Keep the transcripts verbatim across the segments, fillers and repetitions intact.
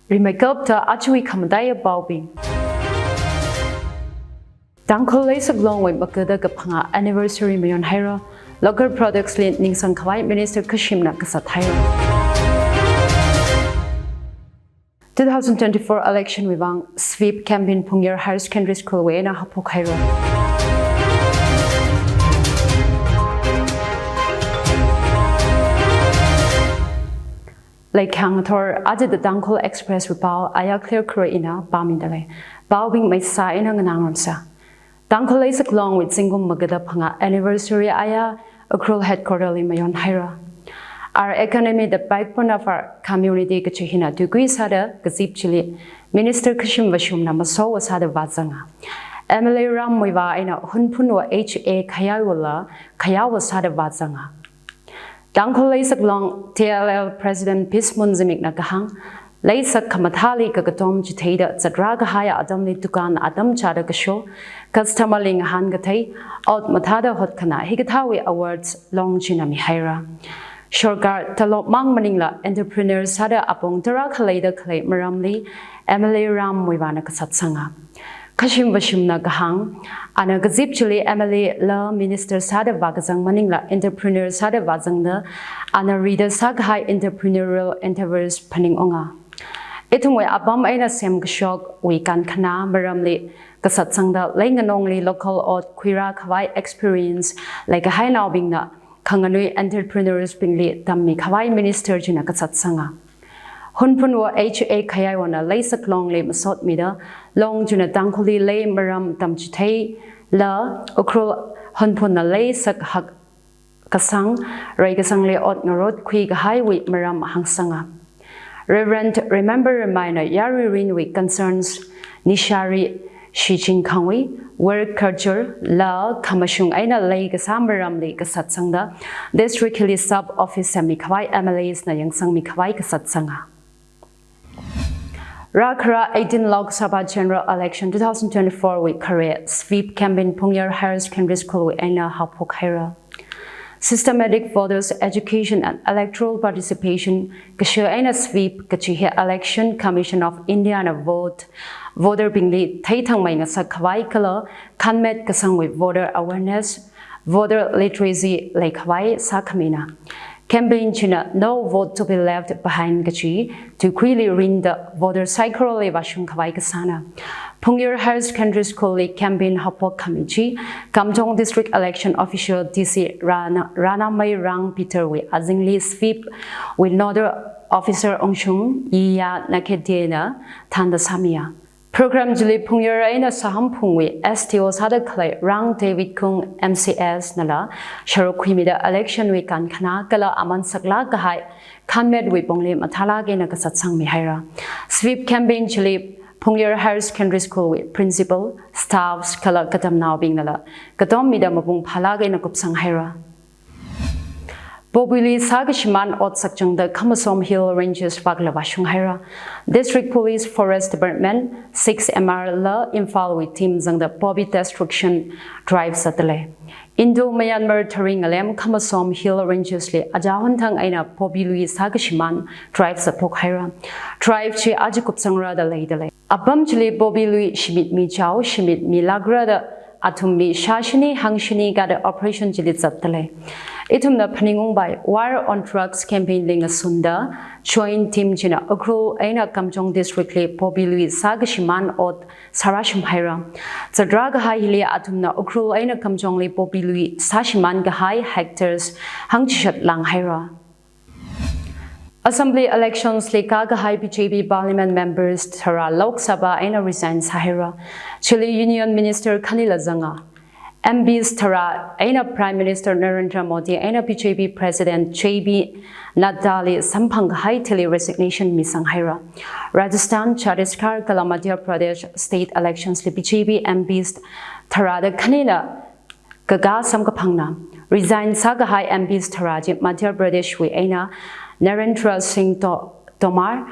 Rimeikapta ajawui khamataiya paobing. Tangkhul Leisak Longwui magada kaphangā anniversary mayonhaira, local products li ningsang khavai Minister Khashimna kasat haira. Two thousand twenty-four election wui vang sweep campaign Phungyar Higher Secondary School wui eina haophok haira. Leikhang thor aja The Tangkhul Express wui pao aya clear kro ina pāmida lei. Paobing maisa ina nganāngarumsa. Tangkhul Leisak Longwui zingkum magada phangā anniversary aya Ukhrul headquarter li mayonhaira. Our economy, the backbone of our community kachi hina tuikui sāda kazip chili Minister Khashim Vashumna masowa sāda vāzanga. M L A Ram Muivah eina Hunphunwo H A Khayaiwola khayawa sāda vāzanga. Tangkhul Leisak Long T L L President Pismun Zimikna kahāng, leisak khamathāli kakatom chitheida zatrā kahaiya atamli dukan atam chāda kasho, customer li ngahān kathei, ot mathāda hotkhanā hikathāwui awards Long china mihaira. Sorkar talop mang maningla entrepreneur sāda apong tarākha leida khalei maramli M L A Ram Muivahna kasatsanga. Khashim Vashumna kahāng, ana kazip chili M L A la minister sāda vākazang maningla entrepreneur sāda vāzangda, ana rida sākahai entrepreneurial endeavors phaningunga. Ithumwui apam eina semkashokwui kankhanā maramli kasatsangda leinganongli local ot khuirā khavai experience leikahainaobingna khanganui entrepreneurs bingli tammi khavai minister china kasatsanga. Hunphunwo H A Khayaiwona Leisak Longli masotmida, Long china Tangkhulli lei maram tamchitheila Ukhrul Hunphunna leisak hak kasang, reikasangli ot ngarot khuikahaiwui maram hāngsanga. Reverend Remember Remaina yarui rinwui concerns nishari shiching khangui, work culture la khamashung eina leikasā maramli kasatsangda, district hili sub office semmi khavai M L As na yangsangmi khavai kasatsanga. Rākhara eighteen Lok Sabha General Election two thousand twenty-four wui khare sweep campaign Phungyar Higher Secondary School wui eina haophok haira. Systematic voters education and electoral participation kashi eina sweep kachi hi Election Commission of India na vote, voter bingli theithangmei ngasak khavai kala khanmet kasangwui voter awareness, voter literacy leikhavai sākhamina. Campaign china No Vote to be Left Behind kachi tuikuili rinda voter saikora li vāshung khavai kasāna. Phungyar Higher Secondary School li campaign haophok khami chi, Kamjong District Election Official D C Rana, Ranamei Rang Peter wui azingli sweep wui nodal officer ungshung Iya Nakhetena thānda sāmiya. Program chili Phungyar eina Sahamphungwui S D O sāda khalei Rang David Kung M C S nala sharuk khuimida election wui kankhanā kala aman saklāk kahai khanmetwui pongli mathālāk eina kasatsangmi haira. Sweep campaign chili Phungyar Higher Secondary School wui principal, staffs kala katamnaobingnala katommida mapung phālāk eina kupsang haira. Poppy lui sākashimān ot sakchangda Khamasom Hill Ranges vak la vāshung haira. District Police, Forest Department, six M R la Imphal wui team zangda poppy destruction drive zatdalei. Indo-Myanmar tharing ngalem Khamasom Hill Ranges li aja hunthang eina poppy lui sākashimān drive zatphok haira. Drive chi aja kupsangra da leidalei. Apam chili poppy lui shimit michao, shimit milākra da athum mi shāshini hāngshini kada operation chili zatdalei. Ithumna phaningungpai War on Drugs campaign li ngasunda joint team china Ukhrul eina Kamjong District li poppy lui sākashimān ot sārāshum haira. Zatrā kahai hili athumna Ukhrul eina Kamjongli poppy lui sāshimān kahai hectares hangchishat lāng haira. Assembly elections li kākahai B J P Parliament members tharā Lok Sabha eina resign sāhaira. Chili Union Minister khanila zanga. M Ps tharā eina Prime Minister Narendra Modi eina B J P President J P Nadda li samphang kahai thili resignation misang haira. Rajasthan, Chhattisgarh kala Madhya Pradesh state elections li B J P M Ps tharāda khanina kakā samkaphangna. Resign sākahai M Ps tharā chi Madhya Pradesh wui eina Narendra Singh To-, Tomar,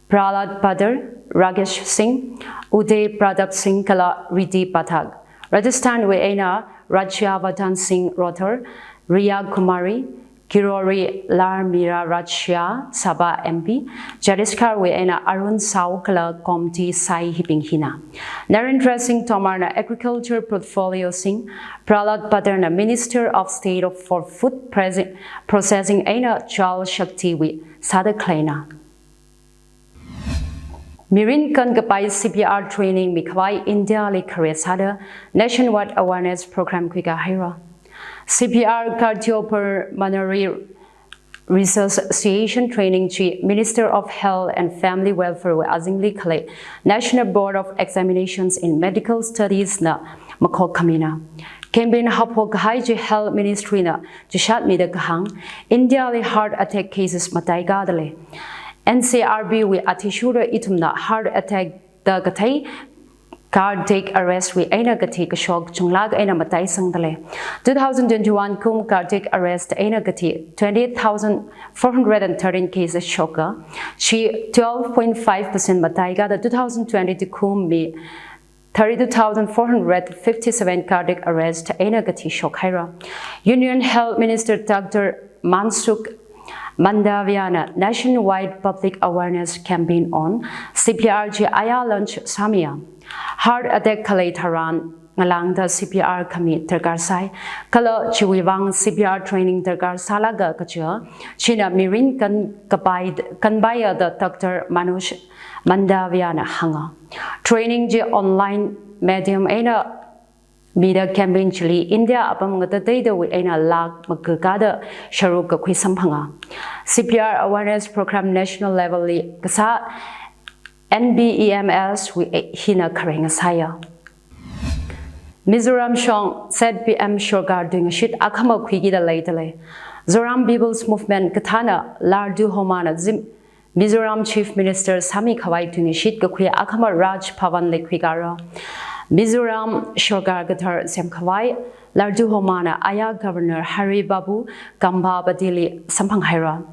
Prahlad Patil, Rakesh Singh, Uday Pratap Singh kala Riddhi Pathak. Rajasthan wui eina Rajyavardhan Singh Rathore, Riya Kumari, Kirori Larmira Rajya Sabha M P, Chhattisgarh wui eina Arun Sahu kala Komti Sai hibing hina. Narendra Singh Tomar na Agriculture Portfolio Singh, Prahlad Patel na Minister of State of, for Food Presi-, Processing eina Jal Shakti wui sāda khaleina. Mirin kankapai C P R training mikhavai India li khare sāda nationwide awareness program khuikahaira. C P R Cardiopulmonary Resuscitation training chi Minister of Health and Family Welfare wui azingli khalei National Board of Examinations in Medical Studies na makhok khamina. Campaign haophok kahai chi Health Ministry na chishat mida kahāng, India li heart attack cases mataikada lei. N C R B wui athishurda ithumna heart attack da kathei cardiac arrest wui eina kathi kashok chunglāk eina mataisangda lei. Two thousand twenty-one kum cardiac arrest eina kathi twenty-eight thousand four hundred and thirteen cases shoka, chi twelve point five percent mataikada two thousand twenty-two kum mi thirty-two thousand four hundred fifty-seven cardiac arrest eina kathi shokhaira. Union Health Minister Doctor Mansukh Mandaviya na nationwide public awareness campaign on C P R chi aya launch sāmiya. Heart attack khalei tharan ngalāngda C P R khami darkar sai. Kala chiwui vang C P R training darkar sālaga kaja, china mirin kankapai, kanpaiya da Doctor Manoj Mandaviya na hānga. Training chi online medium eina mida campaign chili India apam ngatateidawui eina lakh makakada sharuk kakhui samphanga. C P R awareness program national level li kasā N B E M S wui hina khareng sāya. Mizoram shong Z P M sorkar tuingashit akhama khuikida leida lei. Zoram People's Movement kathāna Lalduhoma na zim Mizoram Chief Minister sāmi khavai tuingashit kakhui akhama Raj Bhavan li khuikara. Mizoram sorkar kathar semkhavai Lalduhoma na aya Governor Hari Babu Kambhampati li samphanghaira.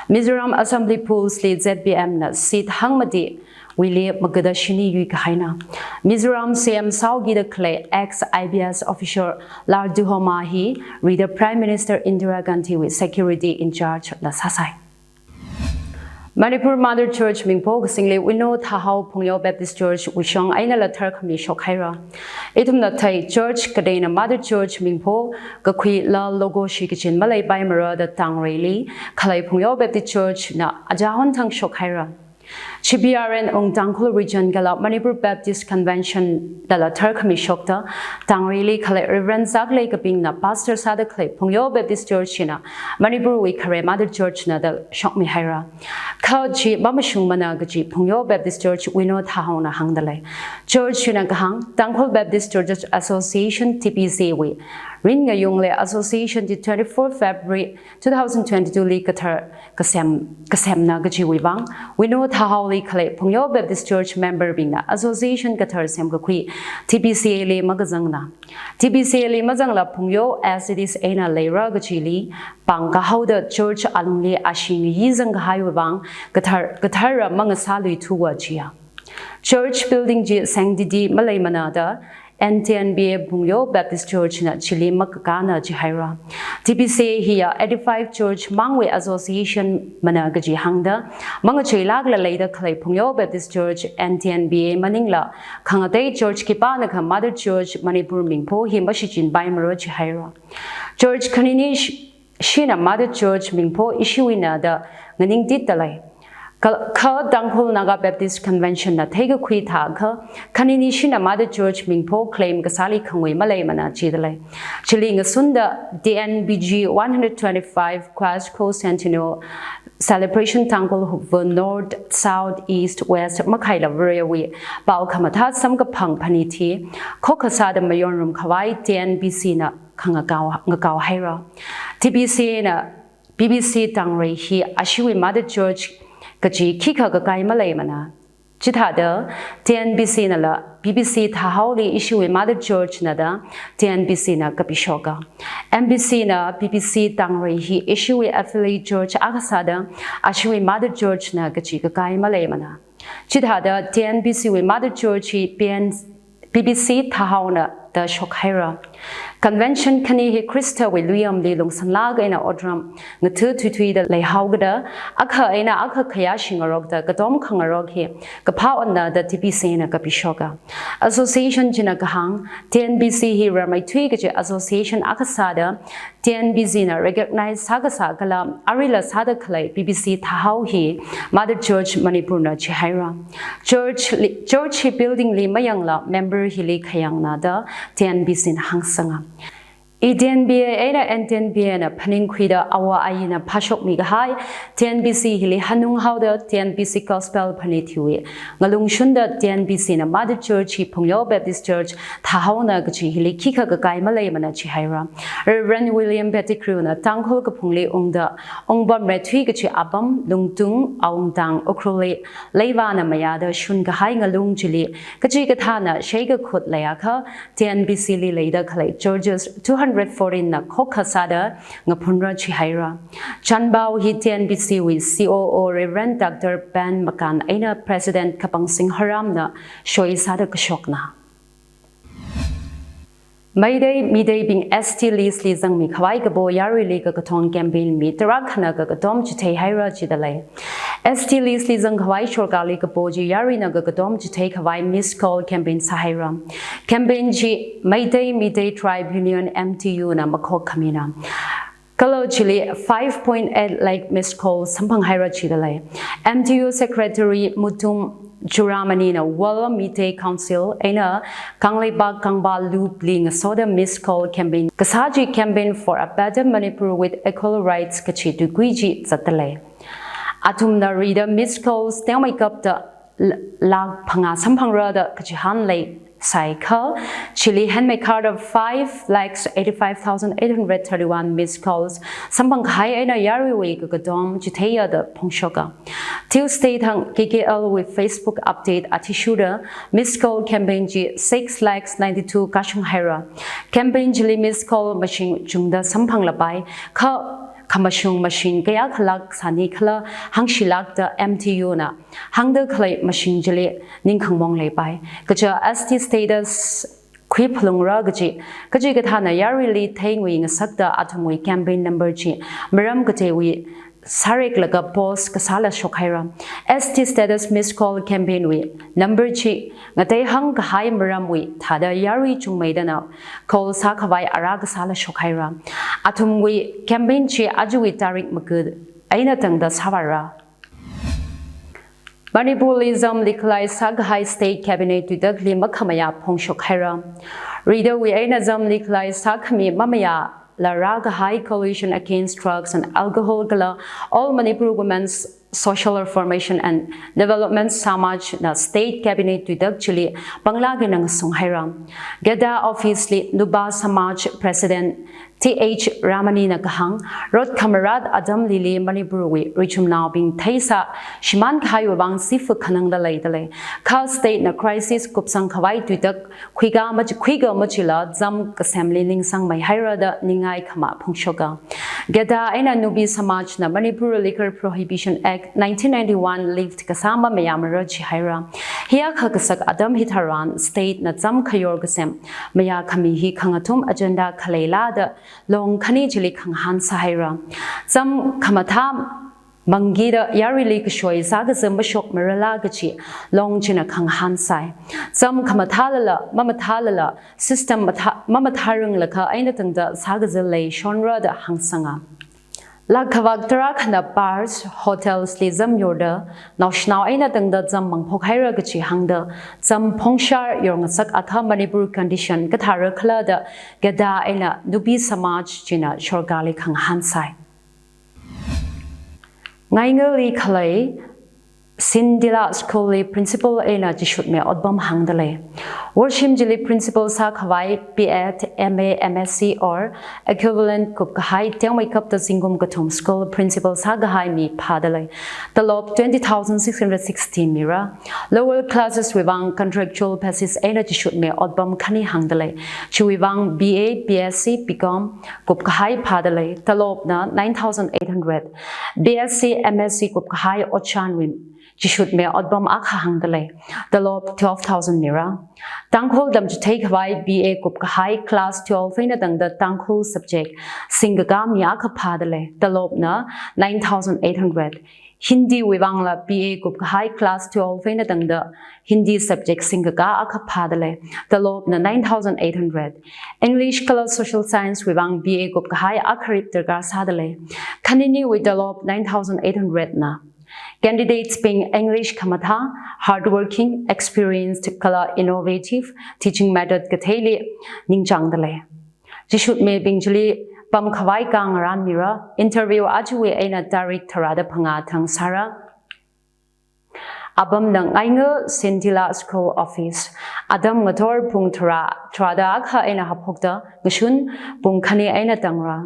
Mizoram Assembly polls li Z P M na seat hangmati wuili magada shini yuikahaina. Mizoram C M sāhaokida khalei ex I P S officer Lalduhoma hi rida Prime Minister Indira Gandhi wui security in charge la sāsai. Manipur Mother Church mingpho kasingli Wino Thahao Phungyo Baptist Church wuishong einala tharkhami shokhaira. Ithumna thei church kateina Mother Church mingpho kakhuila logo shikachin maleipaimara da Tangreili khalei Phungyo Baptist Church na achahon thang shokhaira. G P R N Ung Tangkhul Region kala Manipur Baptist Convention lala tharkhami shokta, Tangreili khalei Reverend Zaklei Kaping na pastor sāda khalei Phungyo Baptist Church china Manipur wui khare Mother Church na da shokmihaira. Kha chi mamashungmana kaji Phungyo Baptist Church Wino Thahao na hāngda lei. Church china kahāng, Tangkhul Baptist Churches Association, T B C A wui rin ngayung lei association chi twenty-four February two thousand twenty-two li kathar kasem, kasemna kajiwui vang, Wino Thahaoli khalei Phungyo Baptist Church member bingna association kathar semkakhui T B C A li makazangna. T B C A li mazangla Phungyo as it is eina leira kajili pangkahaoda church alungli ashee ngayi zangkahaiwui vang kathar, kathara mangasāluithuwa jiya. Church building chi sanctity maleimana da N T N B A Phungyo Baptist Church na chili makakāna jihaira. T B C A hiya eighty-five church mangwui association mana kaji hāngda, mangacheilākla leida khalei Phungyo Baptist Church, N T N B A maningla khangatei church khipānakha Mother Church Manipur mingpho hi mashichinpaimara jihaira. Church khanini shi-, shina Mother Church mingpho ishiwuina da nganingtitda lei. Kha, kha Tangkhul Naga Baptist Convention na theikakhui thākha, khanini shina Mother Church mingpho claim kasāli khangui maleimana jida lei. Chili ngasunda T N B G one hundred twenty-five Quasco Centennial Celebration Tangkhul Hupvun North, South, East, West makhaila Varewui pao khamathā samkaphang phanit hi khokkha sāda mayonrum khavai T N B C na khangakao, ngakao haira. T B C A na B B C Tangrei hi ashiwui Mother Church kaji khikha kakai maleimana. Chithāda T N B C nala B B C Thahaoli ishiwui Mother Church na da T N B C na kapishoka. M B C na B B C Tangrei hi ishiwui affiliate church akha sāda ashiwui Mother Church na kaji kakai maleimana. Chithāda T N B C wui Mother Church hi P N, B B C Thahaona da shokhaira. Convention khani hi Khristawui luiyamli lungsanlāk eina otram ngatha thuithuida leihaokida, akha eina akha khayā shingarokda katom khangarok hi kaphā onna da T B C na kapishoka. Association china kahāng, T N B C hi rarmeithui kaji association akha sāda, T N B C na recognize sākasā kala arila sāda khalei P B C thāhao hi Mother Church Manipur na chihaira. Church li, church hi building li mayangla member hili khayangna da T N B C na hāngsanga. I T N B A eina N T N B A na phaningkhuida awo ayina phāshokmi kahai T N B C hili hanunghaoda T N B C Gospel Phanit hiwui ngalung shunda T N B C na Mother Church hi Phungyo Baptist Church thāhaona kaji hili khikha kakai maleimana chihaira. Reverend William Pettigrew na Tangkhul kaphungli ungda, ungpam reithui kaji apam, Lungtung, Awungtang, Ukhrulli leivāna mayāda shun kahai ngalung chili kachikathāna sheikakhut leiakha T N B C li leida khalei churches two hundred fourteen na khokkha sāda ngaphunra chihaira. Chanpao hi T N B C wui C O O Reverend Doctor Ben Makan eina President Kapang Singharam na soi sāda kashokna. Meitei, Meiteibing S T list li zangmi khavai kapo yaruili kakathon campaign mi tarākhana kakatom chitheihaira jidalei. S T list li zang khavai sorkarli kapo chi yaruina kakatom chithei khavai missed call campaign sāhaira. Campaign chi Meitei, Meitei Tribe Union, M T U na makhok khamina. Kala chili five point eight lakh missed call samphanghaira jidalei. M T U Secretary Mutum Churamani na World Meitei Council eina Kangleipak Kangpā Loop li ngasoda missed call campaign kasā chi Campaign for a Better Manipur with Equal Rights kaji tuikui chi zatdalei. Athumna rida missed calls tengmeikapta l-, lakh phangā samphangra da kachihān leisai kha, chili henmeikharda five lakhs eighty-five thousand eight hundred thirty-one missed calls samphang kahai eina yaruiwui kakatom chitheiya da phongshoka. Tuesday thang K K L wui Facebook update athishurda missed call campaign chi six lakhs ninety-two kashunghaira. Campaign chili missed call mashing chungda samphanglapai, kha khamashung mashing kayākha lāk sāni khala hāngshilākda M T U na hāngda khalei mashing chili ningkhangmong leipai. Kaja S T status khuiphalungra kaji, kachikathāna yaruili theingui ngasakta athumwui campaign number chi maram kateiwui sāreklaga post kasāla shokhaira. S T status missed call campaign wui number chi ngateihāng kahai maramwui thāda yarui chungmeidana call sākhavai ara kasāla shokhaira. Athumwui campaign chi ajawui tarik maga eina tangda sāvāra. Manipurli zam likhalai sākahai State Cabinet tuitakli makhamayā phongshokhaira. Ridawui eina zam likhalai sākhami mamayāla rākahai Coalition Against Drugs and Alcohol kala All Manipur Women's Social Reformation and Development Samaj na State Cabinet tuitak chili panglāk eina ngasunghaira. GADA office li Nupā Samaj President T H Ramani na kahāng, rot khamarat atam lili Manipur wui richumnaobing theisā shimān kahaiwui vang sifa khanangda leidalei. Kha state na crisis kupsang khavai tuitak khuika machi, khuika machila zam kasemli ningsangmeihaira da ningai khamā phongshoka. GADA eina Nupī Samaj na Manipur Liquor Prohibition Act nineteen ninety-one lift kasā mamayāmara chihaira. Hiyākha kasak atam hitharan state na zam khayor kasem mayākhami hi khangathum agenda khaleila da long khani chili khangahān sāhaira. Zam khamathā mangida yaruili kashoi sākazā mashokmarala kaji long china khangahān sai. Zam khamathālala, mamathālala, system mathā, mamathāranglakha eina tangda sākazā leishonra da hāngsanga. Lākkhavak tarākhana bars, hotels li zam yorda, naoshinao eina tangda zam mangphokhaira kaji hāngda, zam phongshar yorngasak akha Manipur condition kathāra khala da GADA eina Nupī Samaj china sorkarli khangahān sai. Ngaingali khalei Sindila School li principal eina chishutmi otpam hāngdalei. Worshim chili principal sākhavai B Ed, M A, M Sc or equivalent kupkahai tengmeikapta zingkum kathum school principal sākahai mi phādalei. Talop twenty thousand six hundred sixty mira. Lower classes wui vang contractual basis eina chishutmi otpam khani hāngdalei. Chiwui vang B A, B Sc, B Com kupkahai phādalei. Talopna nine thousand eight hundred. B Sc, M Sc kupkahai otshānwui Chishutme otpam akha hāngdalei. Talop twelve thousand mira. Tangkhul tamchithei khavai B A kupkahai class twelve eina tangda Tangkhul subject singkakā mi akha phādalei. Talopna nine thousand eight hundred. Hindi wui vangla B A kupkahai class twelve eina tangda Hindi subject singkakā akha phādalei. Talopna nine thousand eight hundred. English kala Social Science wui vang B A kupkahai akharip darkar sādalei. Khaniniwui talop nine thousand eight hundred na. Candidates bing English khamathā, hardworking, experienced kala innovative teaching method katheili ningchāngdalei. Chishutmebing chili pamkhavai kangarān mira. Interview ajawui eina tarik tharāda phangā thang sāra. Apamna Ngainga Sentila School Office. Atam ngathor pung tharā, tharāda akha eina haophokta ngashun pung khani eina tangra.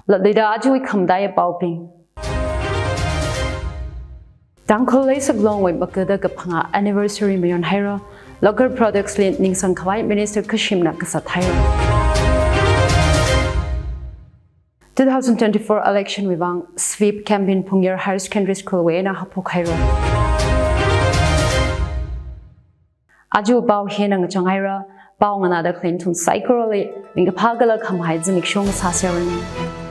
Latluida ajawui khamataiya paobing. Tangkhul Leisak Longwui makada kaphangā anniversary mayonhaira. Local products li ningsang khavai Minister Khashimna kasat haira. Two thousand twenty-four election wui vang sweep campaign Phungyar Higher Secondary School wui eina haophok haira. Aja pao hina ngachang haira, pao nganāda khalei nathum saikorali ningkaphā kala khamahai zimiksho sāseranu.